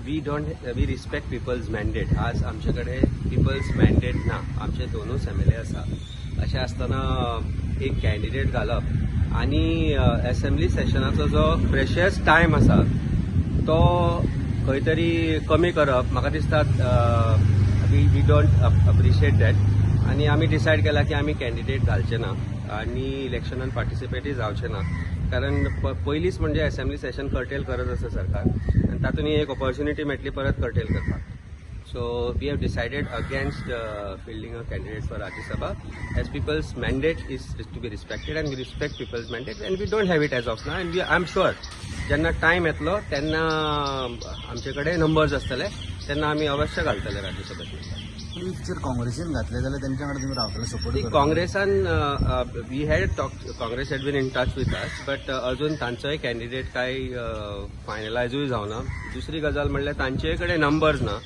We don't, we respect people's mandate. आज आमचे कडेन पिपल्स मॅन्डेट ना. आमचे दोनूच एमएलए आसा. अशें आसतना एक कॅन्डिडेट घालप आनी एसेंब्ली सेशनाचो जो प्रेशियस टायम आसा तो खंय तरी कमी करप, म्हाका दिसता we don't appreciate that. आनी आमी डिसायड केला की आमी कॅन्डिडेट घालचे ना आनी इलेक्शनान पार्टिसिपेटूय जावचे ना, कारण पयलींच म्हणजे एसेंब्ली सेशन कर्टेल करत आसा सरकार आनी तातूंत ही एक ऑपॉर्च्युनिटी मेळटली परत कर्टेल करपाक. So we have decided against fielding a candidate for Rajya Sabha, as people's mandate is to be respected and we respect people's mandate, and we don't have it as of now. And we I am sure जेन्ना time येतलो तेन्ना आमचे कडेन numbers आसतले, तेन्ना आमी अवश्य घालतले राज्यसभेत. If जर काँग्रेसीन घातले जाल्यार तेंच्या वांगडा तुमी रावतले support? काँग्रेसान we had talk, Congress had been in touch with us, but अजून तांचोय कॅन्डिडेट काय फायनलायजूय जावना. दुसरी गजाल म्हणल्यार तांचे कडेन नंबर्स ना.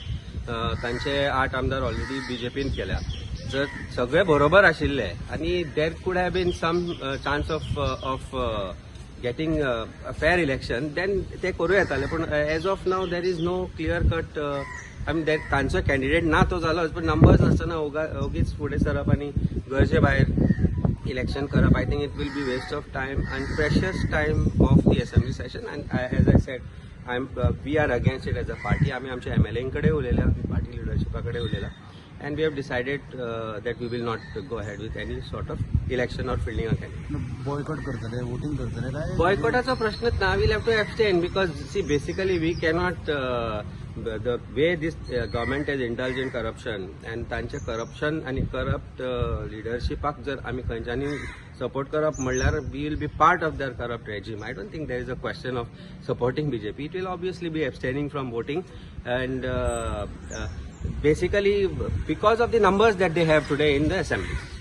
तांचे आठ आमदार ऑलरेडी बीजेपीन केल्या. जर सगळे बरोबर आशिल्ले आनी there could have been some chance of getting a fair election, then ते करूं येताले. पूण as of now there is no clear cut. I mean, तांचो कॅन्डिडेट ना तो जालोच, पण नंबर्स नासतना ओगीच फुडें सरप आनी गरजे भायर इलेक्शन करप, I think it will be waste of time and precious time of the assembly session. And as I said, I am we are against it as a party. आमी आमच्या एम एल कडेन उलयल्या, party लिडरशिपा कडेन उलयला, and we have decided that we will not go ahead with any sort of election or fielding a candidate. Boycott करतले, voting करतले काय? बॉयकॉटाचो प्रश्नच ना. We'll have to abstain because, see, basically we cannot, the way this government has indulge in corruption and तांचे corruption आनी corrupt लिडरशिपाक जर आमी खंयच्यांनी support करप म्हणल्यार we will be part of their corrupt regime. I don't think there is a question of supporting BJP. It will obviously be abstaining from voting, and basically because of the numbers that they have today in the assembly.